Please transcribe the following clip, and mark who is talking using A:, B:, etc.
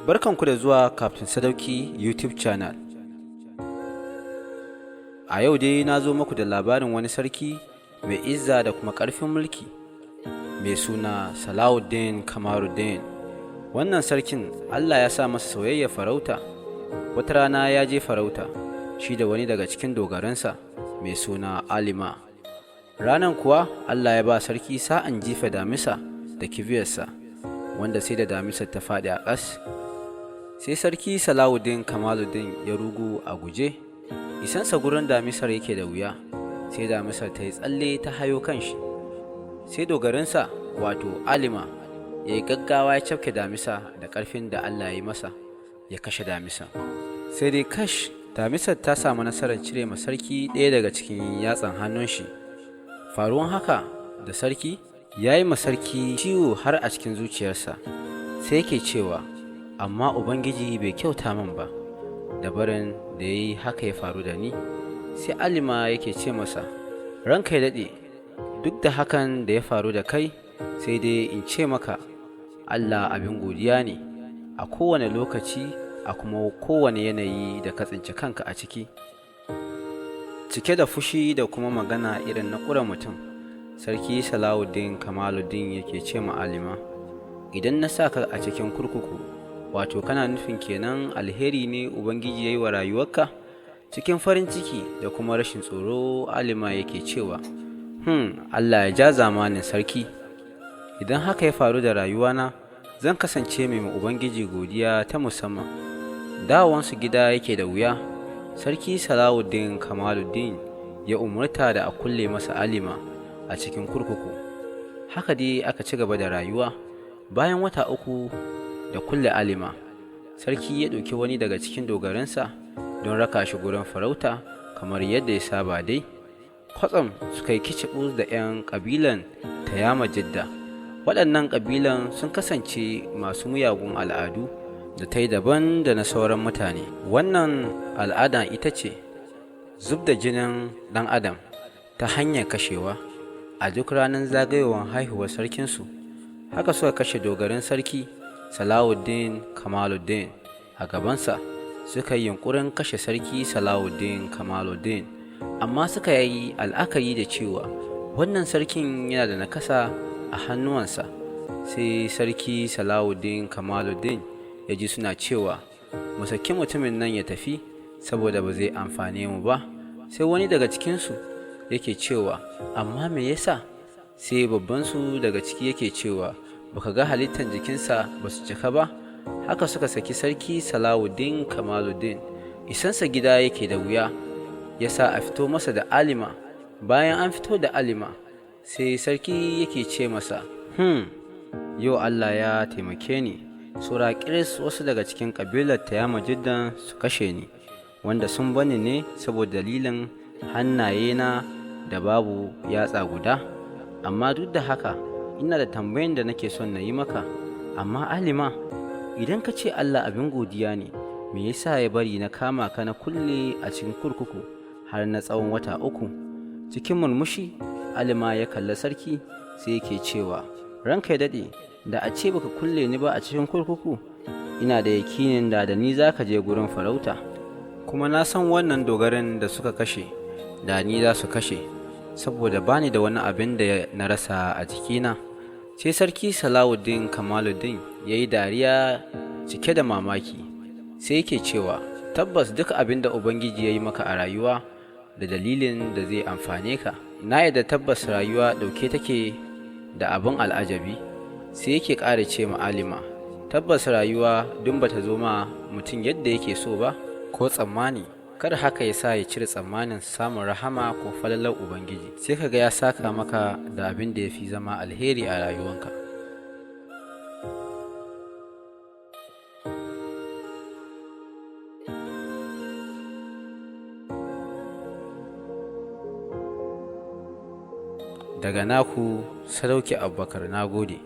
A: Barkanku da zuwa Captain Sadauki YouTube channel. A yau dai na zo muku da labarin wani sarki mai izza da kuma ƙarfin mulki mai suna Salahuddin Kamaruddin. Wannan sarkin Allah ya sa masa soyayyar farauta. Wata rana ya je farauta, shi da wani daga cikin dogaransa mai suna Alima. Ranan kuwa Allah ya ba sarki sa'an jifa damisa da kibiyarsa, wanda sai da damisar ta faɗi a ƙas. Sai sarki Salahuddin Kamaluddin ya rugo a guje, isansa gurin damisar yake da wuya, sai damisar ta yi tsalle ta hayo kanshi. Sai dogarinsa, wato Alima, ya yi gaggawa ya cafke damisa da ƙarfin da Allah ya yi masa, ya kashe damisa. Sai dai kash, damisar ta samu nasarar cire ma sarki ɗaya daga cikin yatsan hannun shi. Faruwan haka da sarki ya yi ma sarki ciwo har a cikin zuciyarsa, sai yake cewa, amma Ubangiji bai kyauta min ba, da barin da ya yi haka ya faru da ni. Sai Alima yake ce masa, ranka ya daɗe, duk da hakan da ya faru da kai, sai dai in ce maka Allah abin godiya ne a kowane lokaci, a kuma kowane yanayi da ka tsinci kanka a ciki. Cike da fushi da kuma magana irin na ƙura mutum, sarki Salahuddin Kamaluddin yake ce ma Alima, idan na sa ka a cikin kurkuku, wato kana nufin kenan alheri ne Ubangiji ya yi wa rayuwarka? Cikin farin ciki da kuma rashin tsoro, Alima yake cewa, Allah ya ja zamanin sarki. Idan haka ya faru da rayuwana, zan kasance mai ma Ubangiji godiya ta musamman. Dawowansu gida yake da wuya, sarki Salahuddin Kamaluddin ya umarta da a kulle masa Alima a cikin kurkuku. Haka dai aka ci gaba da rayuwa. Bayan wata 3 da kulle Alima, sarki ya ɗauki wani daga cikin dogaransa don raka shi gurin farauta kamar yadda ya saba dai. Kwatsam suka yi kicibus da 'yan ƙabilan Tayama Jidda. Waɗannan ƙabilan sun kasance masu miyagun al'adu da ta yi daban da na sauran mutane. Wannan al'ada ita ce zub da jinin ɗan adam ta hanyar kashewa a duk ranar zagayowar haihuwar sarkinsu. Haka suka kashe dogarin sarki Salahuddin Kamaluddin a gabansa. Suka yi yunƙurin kashe sarki Salahuddin Kamaluddin, amma suka yi al'akari da cewa wannan sarkin yana da nakasa a hannuwansa. Sai sarki Salahuddin Kamaluddin ya ji suna cewa, mu saki mutumin nan ya tafi saboda ba zai amfane mu ba. Sai wani daga cikinsu yake cewa, amma me yasa? Sai babbansu daga ciki yake cewa, baka ga halittar jikinsa ba su cika ba? Haka suka saki sarki Salahuddin Kamaluddin. Isansa gida yake da wuya, ya sa a fito masa da Alima. Bayan an fito da Alima, sai sarki yake ce masa, yau Allah ya taimake ni, saura ƙiris wasu daga cikin ƙabilar Tayama Jiddan su kashe ni, wanda sun bani ne saboda dalilin hannayena da babu yatsa guda. Amma duk da haka ina da tambayan da nake son na yi maka. Amma Alima, idan ka ce Allah abin godiya ne, me yasa ya bari na kama ka na kulle a cikin kurkuku har na tsawon wata 3? Cikin murmushi Alima ya kalli sarki, sai yake cewa, ranka ya daɗe, da a ce baka kulle ni ba a cikin kurkuku, ina da yakinin da ni za ka je gurin farauta. Kuma na san wannan dogarin da suka kashe, da ni za su kashe, saboda bani da wani abin da na rasa a jikina. Sai sarki Salahuddin Kamaluddin ya yi dariya cike da mamaki, sai yake cewa, tabbas duk abin da Ubangiji ya yi maka a rayuwa da dalilin da zai amfane ka. Na yarda tabbas rayuwa ɗauke take da abin al'ajabi. Sai yake ƙara ce ma Alima, tabbas rayuwa duk bata zo ma mutum yadda yake so ba ko tsammani, kada haka ya sa ya cire tsammanin samun rahama ko falalar Ubangiji. Sai kaga ya saka maka da abin da ya fi zama alheri a rayuwanka. Daga naku Sadauki Abubakar, na gode.